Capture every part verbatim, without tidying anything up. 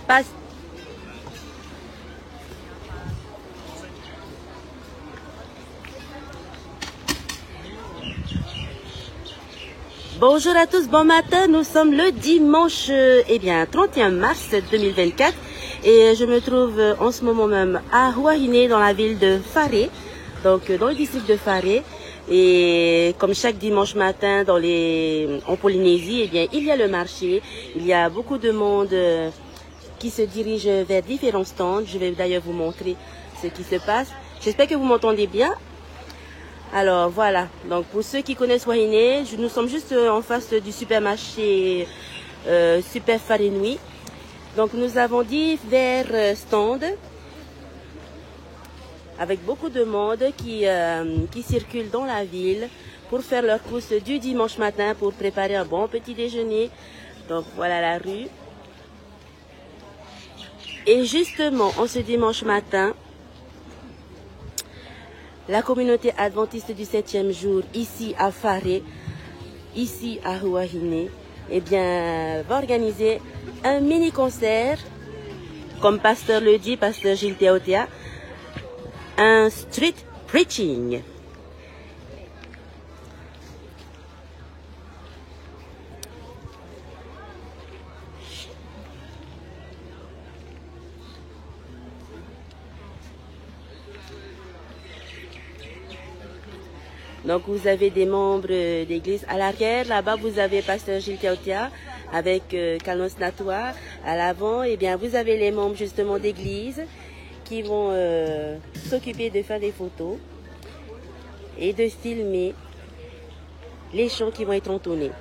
Passe. Bonjour à tous, bon matin. Nous sommes le dimanche, euh, eh bien, trente et un mars deux mille vingt-quatre. Et je me trouve, euh, en ce moment même à Huahine, dans la ville de Fare, donc, euh, dans le district de Fare. Et comme chaque dimanche matin dans les, en Polynésie, eh bien, il y a le marché. Il y a beaucoup de monde, euh, qui se dirigent vers différents stands. Je vais d'ailleurs vous montrer ce qui se passe. J'espère que vous m'entendez bien. Alors voilà, donc pour ceux qui connaissent Huahine, je- nous sommes juste, euh, en face du supermarché, euh, Super Farenui. Donc nous avons divers, euh, stands avec beaucoup de monde qui, euh, qui circule dans la ville pour faire leurs courses du dimanche matin pour préparer un bon petit déjeuner. Donc voilà la rue. Et justement, en ce dimanche matin, la communauté adventiste du septième jour, ici à Fare, ici à Huahine, eh bien, va organiser un mini concert, comme pasteur le dit, pasteur Gilles Teotea, un street preaching. Donc, vous avez des membres d'église à l'arrière. Là-bas, vous avez pasteur Gilles Teotea avec, euh, Carlos Natua. À l'avant, eh bien, vous avez les membres justement d'église qui vont, euh, s'occuper de faire des photos et de filmer les chants qui vont être entonnés.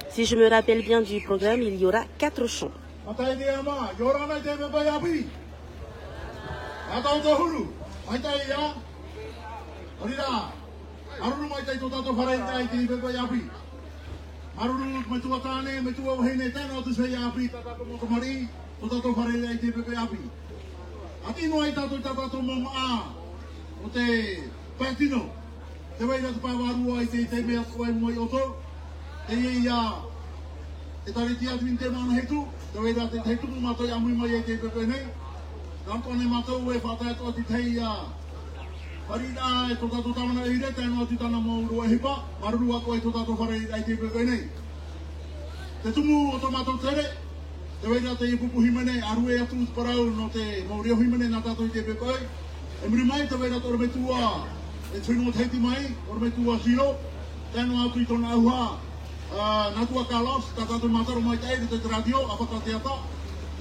Si je me rappelle bien du programme, il y aura quatre chants. Mataʻi te ama, ʻia ora na i te pepe ʻāpī. Nā tātou te huru, maitaʻi ia. ʻOia rā, māuruuru maitaʻi tō tātou fare i te pepe ʻāpī. Māuruuru, metua tāne, metua vahine, tae noa atu i te feiā ʻāpī, tā tātou mau tamariʻi, tō tātou fare i te pepe ʻāpī. ʻĀtītī noa ai tātou i tā tātou mau māʻa o te pae tino. Tē vai ra te pae vārua i te, i te mea atoʻa i mua iā ʻoutou. Teie ia, te ʻĒkālesia Adventist Māʻona Hitu, tē vai ra te tahi tumu mātou i ʻāmui mai ai i teie poʻipoʻi nei. Nā roto nei mātou e faʻatae atoʻa i te tahi, ā, fāriʻiraʻa e tō tātou tāvana ʻoire, tae noa atu i tāna mau ʻōhipa, māuruuru atoʻa i tō tātou fare i teie poʻipoʻi nei. Te tumu o tō mātou tere, tē vai ra te pupu hīmene, ʻa rue atu te parau nō te mau reo hīmene nā tātou i teie poʻipoʻi. I muri mai, tē vai ra te ʻorometua, e te fenua Tahiti mai, ʻorometua Siro, tae noa atu i tōna ʻauha, ā, Natua Carlos, tā tātou mātaro maitaʻi i roto i te rātio, ʻa Fata Teata.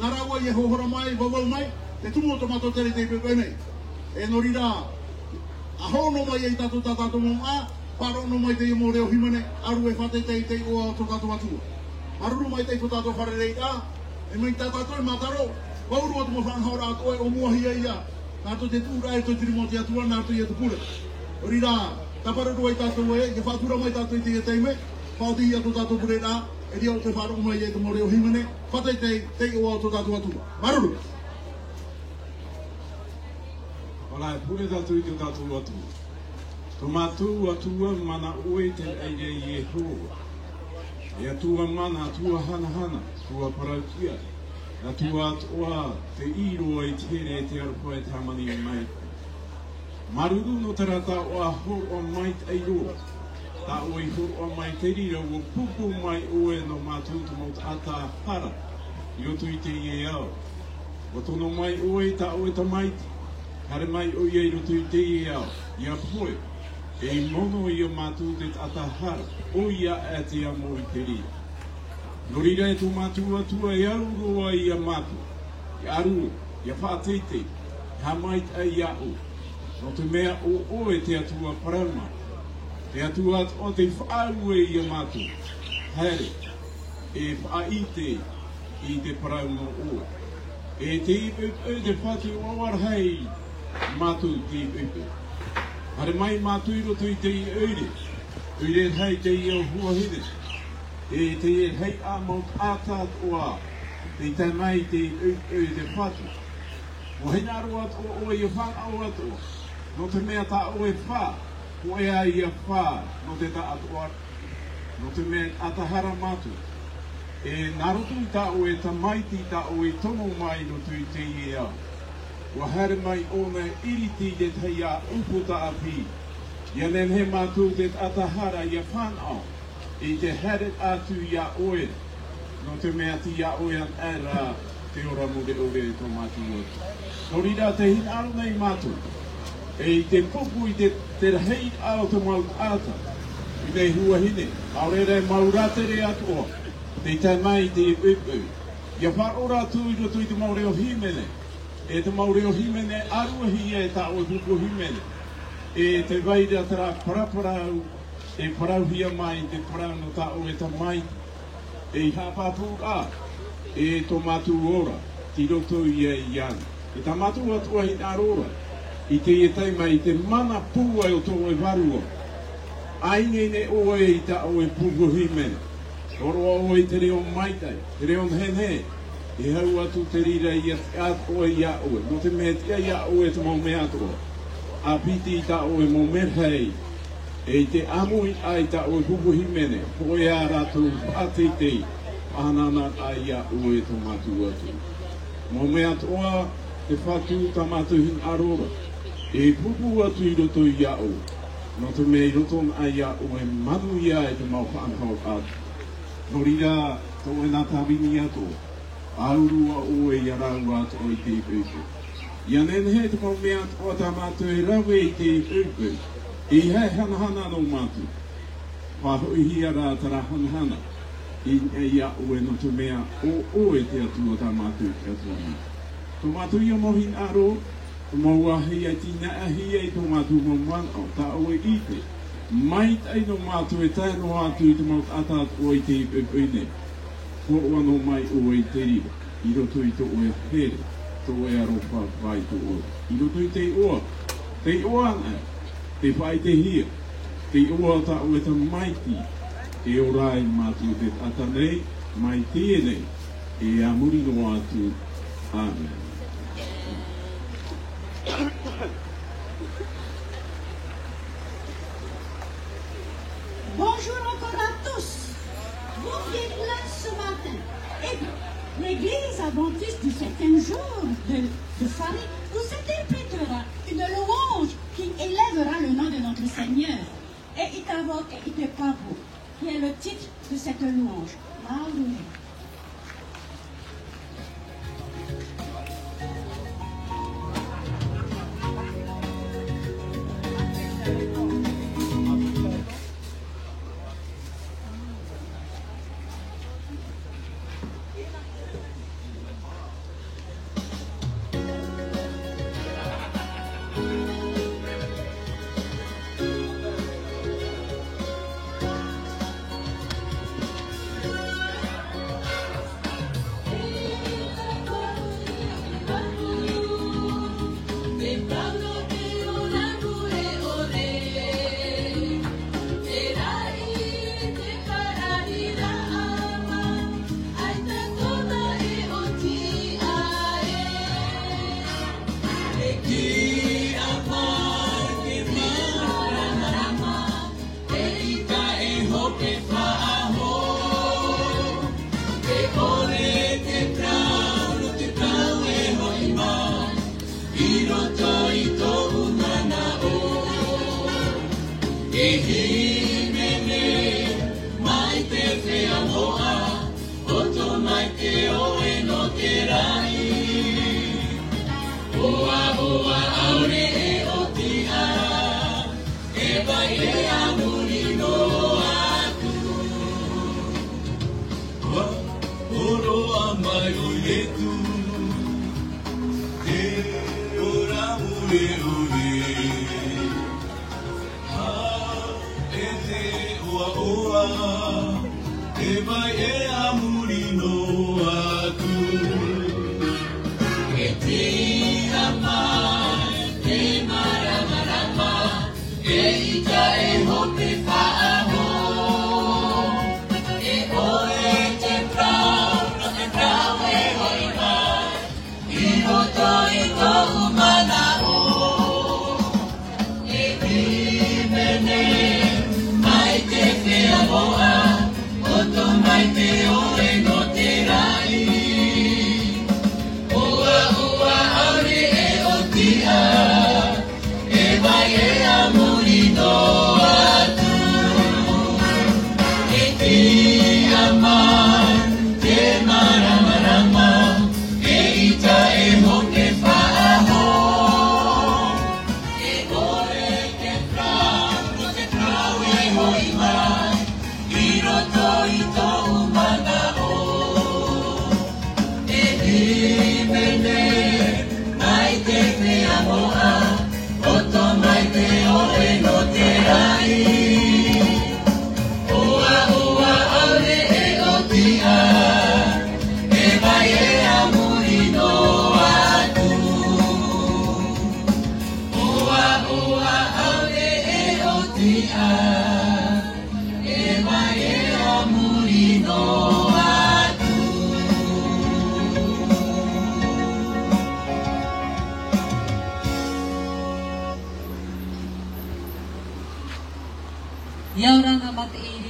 Nā rāua i hōhora mai, vauvau mai, te tumu o tō mātou tere i teie poʻipoʻi nei. E nō reira, ʻa hoʻo noa mai ai tātou tā tātou mau māʻa, faʻaroʻo noa mai teie mau reo hīmene, ʻa rue fāteitei i te iʻoa o tō tātou Atua. Māuruuru maitaʻi tō tātou fārereiraʻa, e mai tā tātou e mātaro, ʻua uru atu mau faʻanahoraʻa atoʻa e ʻōmuahia ia, nā roto i te tuʻuraʻa i roto i te rima o te Atua, nā roto ia te pure. ʻO reira, tāparu roa ia tātou ē, ʻia faʻatura mai tātou i teie taime, faʻaoti ia tō tātou pureraʻa, e riro te faʻaroʻo mai ia i te mau reo hīmene, fāteitei i te iʻoa o tō tātou Atua. Māuruuru. Ora e pure tātou i tō tātou Atua. Tō mātou Atua, mana ʻoe i te raʻi i Iehova. E Atua mana, Atua hanahana, Atua parauʻtiʻa, Atua atoʻa te ʻīrō i te here, te aroha e te hāmani mai. Māuruuru nō terā taoʻa hōroʻa maitaʻi roa. Tā ʻoe i hōroʻa mai i te reira, ʻua pūpū mai ʻoe nō mātou te mau taʻata hara i roto i teie ao. ʻUa tono mai ʻoe i tā ʻoe Tamaiti, haere mai ʻoia i roto i teie ao, ʻia pohe, e ʻia mono ia mātou te taʻata hara, ʻoia aʻe te amo i te reira. Nō reira e tō mātou Atua, e aru roa ia mātou, ʻia ʻaru, ʻia faʻateitei, ʻia haʻamaitaʻi iā ʻoe. Nō te mea ʻo ʻoe te Atua parau mā, te Atua atoʻa tei faʻaue ia mātou. Haere, e faʻaʻite i te parau nō ʻoe. E teie poʻipoʻi te Fatu, ʻua ʻoaʻoa rahi mātou i teie poʻipoʻi. Haere mai mātou i roto i teie ʻoire, ʻoire rahi teie ʻo Huahine. E teie rahi ā mau taʻata atoʻa, tei tae mai i teie poʻipoʻi te Fatu. ʻUa hinaʻaro atoʻa ʻoe ʻia fānaʻo atoʻa, nō te mea tā ʻoe fā, hōʻē ā ia fā, nō te taʻatoʻaraʻa, nō te mea e taʻata hara mātou. E nā roto i tā ʻoe tamaiti tā ʻoe tono mai i roto i teie ao. ʻUa haere mai ʻōna e ʻiriti i te tahi ā ʻupu tāʻāpī. ʻIa nehenehe mātou te taʻata hara ʻia fānaʻo i te haere atu iā ʻoe. Nō te mea tei iā ʻoe anaʻe rā te ora mure ʻore e tō mātou Atua. Nō reira tē hinaʻaro nei mātou, e i te pupu i te, te rahiraʻa o te mau taʻata i nei huahine, ʻaore rā e mau rātere atoʻa, tei tae mai i te ʻeʻeʻe. ʻIa faʻaora atu i roto i te mau reo hīmene, e te mau reo hīmene ʻāruahia e tā ʻoe pupu hīmene, e tē vai ra terā paraparau, e parauhia mai te parau nō tā ʻoe tamaiti, e i haʻapāpū ā, e tō mātou ora, tei roto ia iāna. E tā mātou Atua hinaʻaro ra, i teie taime i te mana pūai o tō ʻoe Vārua. ʻAineine ʻoe i tā ʻoe pupu hīmene. Hōroʻa ʻoe i te reo maitaʻi, te reo nehenehe, e hau atu te reira ʻia tiʻa atoʻa iā ʻoe, nō te mea e tiʻa iā ʻoe te mau mea atoʻa. ʻA piti i tā ʻoe mau merahi, e i te ʻāmui i tā ʻoe pupu hīmene, hōʻē ā rātou faʻateitei, faʻahanahanaraʻa iā ʻoe tō mātou Atua. Mau mea atoʻa, te Fatu tā mātou hinaʻaro ra, e pupu atu i roto iā ʻoe, nō te mea i roto na iā ʻoe manuia e te mau faʻanahoraʻa. Nō reira, tō ʻoe nā tāvini atoʻa, ʻa uru ā ʻoe iā rāua atoʻa i te ʻeʻeʻe. ʻIa nehenehe te mau mea atoʻa tā mātou e rave i te ʻeʻeʻe, e ʻeiaha e hanahana nō mātou. Faʻahoʻihia rā terā hanahana i niʻa iā ʻoe, nō te mea ʻo ʻoe te Atua tā mātou i te Atua nei. Tō mātou ia mau hinaʻaro, mau āhia, e tinaʻahia i tō mātou mau manaʻo, tā ʻoe ʻite. Maitaʻi nō mātou e tae noa atu i te mau taʻata atoʻa i te ʻeʻeʻe nei. Hōroʻa noa mai ʻoe i te reira, i roto i tō ʻoe here, tō ʻoe aroha vai tō ʻoe. I roto i te iʻoa, te iʻoa anaʻe, tē faʻaʻitehia, te iʻoa tā ʻoe tamaiti, e ora ai mātou te taʻata nei, mai teie nei, e a muri noa atu. ʻĀmene. Bonjour encore à tous. Vous qui êtes là ce matin, et l'église adventiste du septième jour de, de Sari vous interprétera une louange qui élèvera le nom de notre Seigneur. E i te vau, e i te pavu, qui est le titre de cette louange. Māuruuru. I roto i tōʻu manaʻo, e hīmene mai te feiā moʻa, ʻoto mai te oe nō te raʻi. ʻOaʻoa ʻaore e ʻoti ā, e vai e a muri noa atu. Ua hōroʻa mai ʻo Ietu, te ora mure ʻore. Haere te ʻoaʻoa, e vai e a muri noa atu. E tiʻa mai, e māramarama, eʻita e hope faʻahou. E ʻoe te parau, nō te parau e hoʻi mai, i roto i tōʻu manaʻo.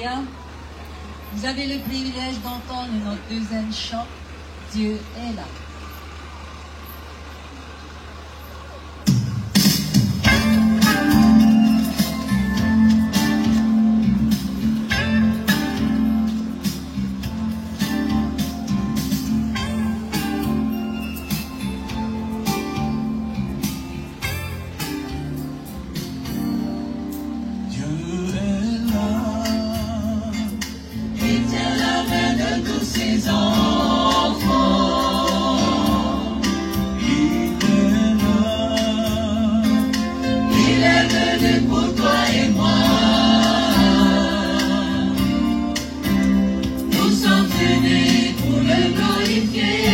Vous avez le privilège d'entendre notre deuxième chant, Dieu est là. Dieu est là, il tient la main de tous ses enfants. Il est là, il est venu pour toi et moi. Nous sommes unis pour le glorifier,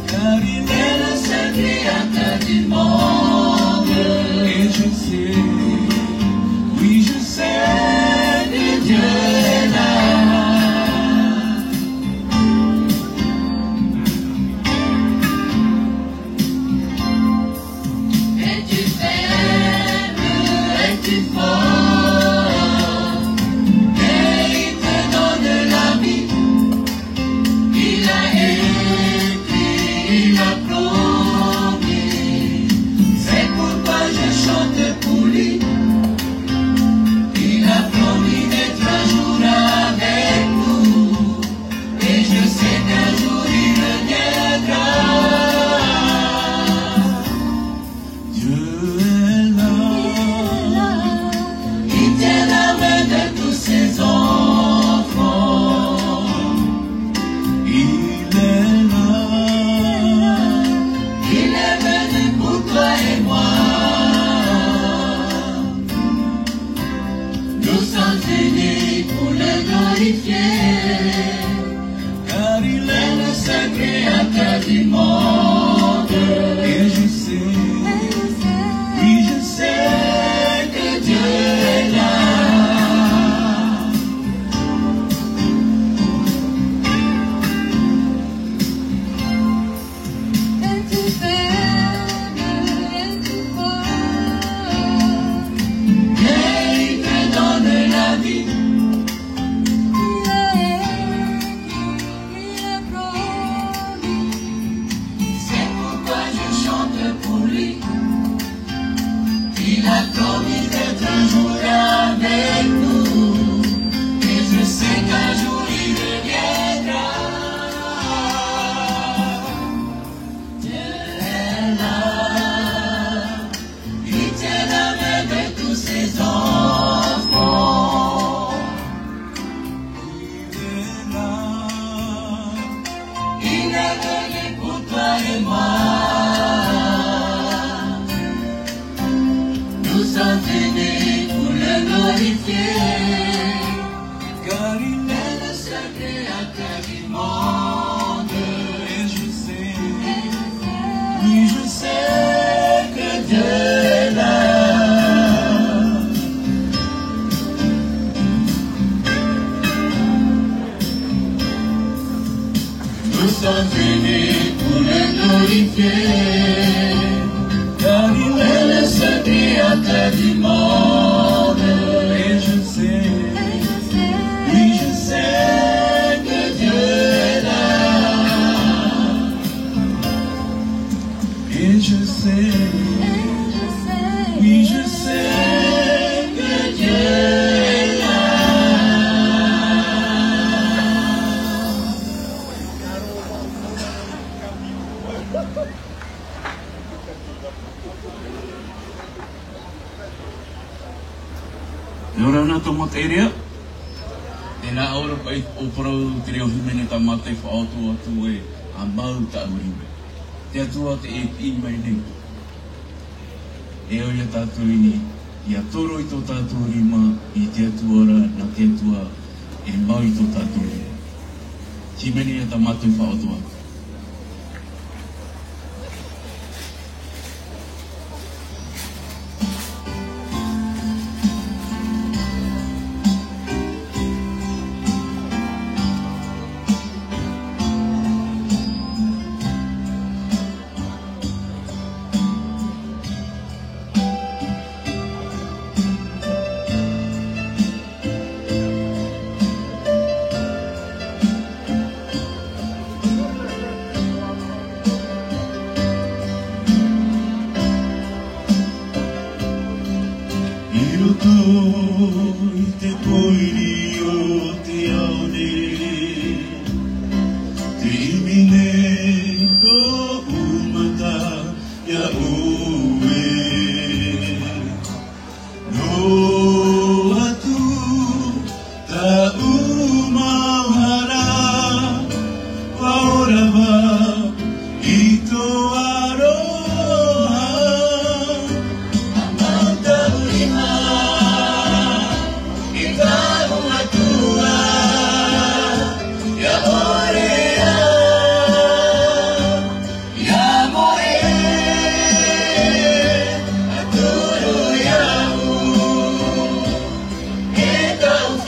car il est le seul créateur du monde. Et je sais, oui, je sais que Dieu est là. Es-tu faible, es-tu fort, et il te donne la vie. Il a écrit, il a promis, c'est pourquoi je chante pour lui. Il a promis d'être un jour avec nous, et je sais qu'un jour il reviendra. Dieu est là, il tient la main de tous ses enfants. Il est là, il est venu pour toi et moi. Nous sommes unis pour le glorifier, car il est le seul créateur du monde. Et je sais, oui, je sais que Dieu est là. Es-tu faible, es-tu fort, et il te donne la vie. Il a écrit, il a promis, c'est pourquoi je chante pour lui. Il a promis d'être un jour avec nous, et je sais qu'un jour il reviendra. Dieu est là, il tient la main de tous ses enfants. Il est là, il est venu pour toi et moi. Nous sommes unis pour le glorifier, car il est le seul créateur du monde. Et je sais, oui, je sais que Dieu est là. Nous sommes unis pour le glorifier, car il est le seul créateur du monde. Et je sais, oui, je sais que Dieu est là. Et je sais, oui, je sais que Dieu est là. ʻIa ora na tō Matāʻi Area. Tēnā ʻoe paʻi ʻo parau te reo hīmene tā mātou e faʻaoti atu e ʻa mau tāʻu rima. Te Atua tē piʻi mai nei. E au ia tātou i niʻa, ʻia toro i tō tātou rima i te Atua ra, nā te Atua e mau i tō tātou rima. Hīmene ia tā mātou e faʻaoti atu.